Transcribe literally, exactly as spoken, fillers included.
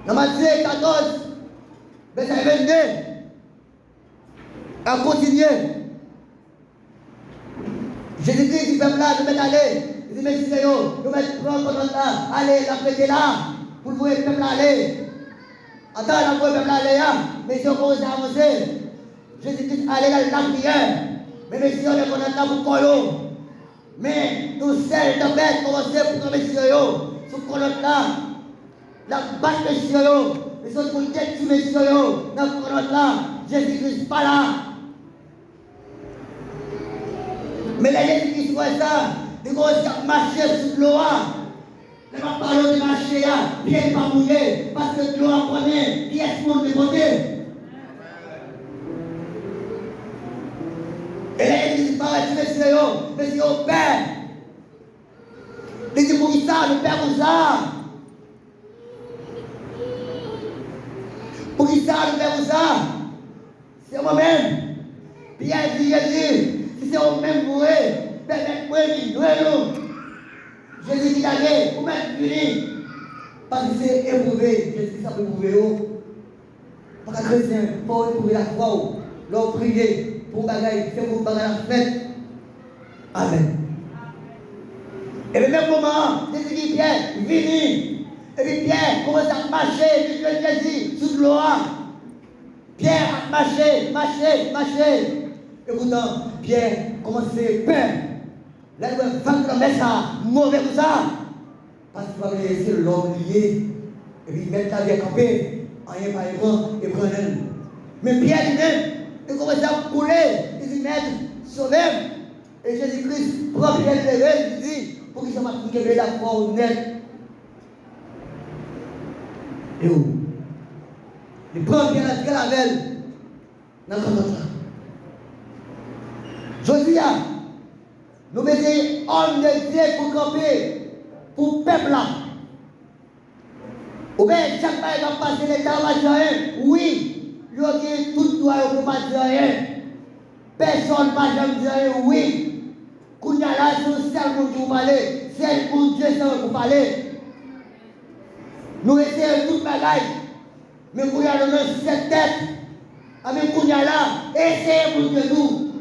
Nan Matye katòz, vèsè vennde, ap kontinye. Jezikri di pèp la, nou mèt ale. Li di mesye yo, nou mèt pran kònòt la, ale, l ap rete la pou l voye pèp la ale. Antan l ap voye pèp la ale a, mesye yo kòmanse avanse. Jezikri ale nan lapriyè. Men mesye yo, men kònòt la pou kò yo. Men yon sèl tanpèt kòmanse pran mesye yo sou kònòt la. L ap bat mesye yo. Li sot pou l detwi mesye yo nan kònòt la. Jezikri pa la. Men lè Jezikri wè sa, li kòmanse ap mache sou dlo a. Lè m ap pale w de mache a, pye l pa mouye, paske dlo a konnen kiyès moun li pote. E lè Jezi parèt sou mesye yo, mesye yo pè. Li di, "Poukisa nou pè konsa? Poukisa nou pè konsa?" Se mwen menm. Pyè di Jezi, "Si se ou menm vre, pèmèt mwen vin jwenn ou." Jezi di, "Gade, ou mèt vini." Paske se epwouve, Jezi sa pou epwouve yo. Pa ka kretyen, fò w epwouve lafwa w. Lè w priye pou yon bagay, se pou bagay la fèt. Amèn. Epi menm moman an, Jezi di Pyè, "Vini." Epi Pyè kòmanse ap mache, vin jwenn Jezi sou dlo a. Pyè ap mache, mache, mache. Epoutan, Pyè kòmanse pè. Lè l wè vag lanmè sa a move konsa, paske pa vle se lòm li ye. Epi mèt la di kanpe, anyen pa ye pran, e pran nan l. Men Pyè li menm, li kòmanse ap koule, li di, "Mèt, sove m." E Jezi Kris pran Pyè, li leve l, li di, "Poukisa w pa t vin kenbe lafwa w nèt?" Yo. Li pran Pyè, l antre avè l nan kònòt la. Jodi a, nou bezwen òm de Dye pou kanpe pou pèp la. Ou wè, chak bagay k ap pase, Leta pa di anyen. Wi, yo gen tout dwa yo pou pa di anyen. Pèsòn pa janm di anyen, wi. Kounye a la, se yon sèl moun ki pou pale. Sèl Bondye sèl pou pale. Nou eseye tout bagay. Men kounye a nou nan sèt tèt. Anben kounye a la, eseye Bondye tou.